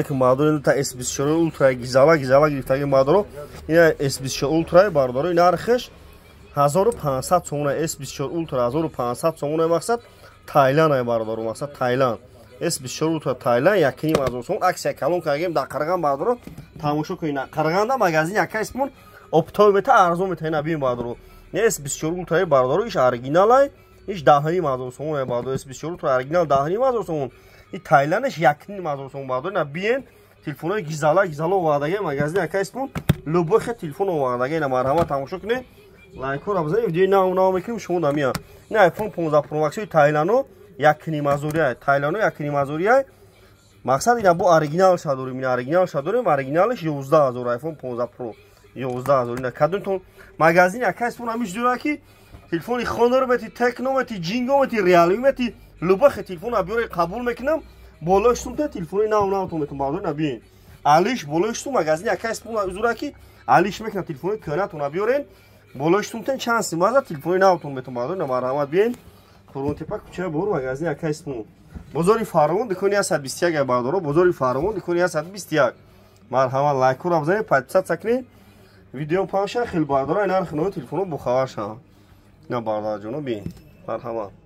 Мардоро та S24 Ultra гизала гизала гирифтаги, мардоро. Ина S24 Ultra, бардоро, нархаш 1500 сомона. S24 Ultra 1500 сомона. Мақсад Тайланд, бардоро, мақсад Тайланд. S24 Ultra Тайланд 1500 сомон. Акция калон кардем дар Қарған, бардоро, тамошо кунед. Қарғанда магазин яка исмон оптовый мета, арзон мета. Ина бин, бардоро, S24 Ultra, бардоро, иш оригиналай, иш 10,5 ҳазор сомон, бардоро. S24 Ultra оригинал 10,5 ҳазор сомон, и Тайландаш 1,5 ҳазор сомон, бардоро. Ина биен, телефонои гизала гизала овардаги магазин яка исмон, любой хе телефон овардаги. Ина марҳамат, тамошо кунед, лайкҳоро бизанед, видеои нав нав мекунем, шумо дамия. Ина iPhone 15 Pro Max Тайландо 1,5 ҳазория, Тайландо 1,5 ҳазория. Мақсад ина бо оригинал ша дорем, ина оригинал ша дорем, оригиналаш 11 000, iPhone 15 Pro 11 000. Ина кадомтон магазин яка исмон ҳамиш дора ки телефони Хонор мети, Текно мети, Ҷинго мети, Реалми мети, любой хе телефон биёре, қабул мекунам, болои сумта телефони нав навтон метон, бардор. Набиен, алиш болои сум, магазин яка исмон зура ки алиш мекунам, телефони кӯнатона биёрен, болои сумтен чанд симаза телефони навтон метон, бардор. На марҳамат, биен, Қурғонтепа, кӯчаи Бор, магазин яка исмон, бозори Фаровон, дукони 121, бардоро, бозори Фаровон, дукони 121. Марҳамат, лайкҳоро бизанед, подписаться кунед, видео паҳн шава хел, бардора, нархи нави телефонҳо бохабар шаванд. На, бародарҷоно, бин, марҳамат.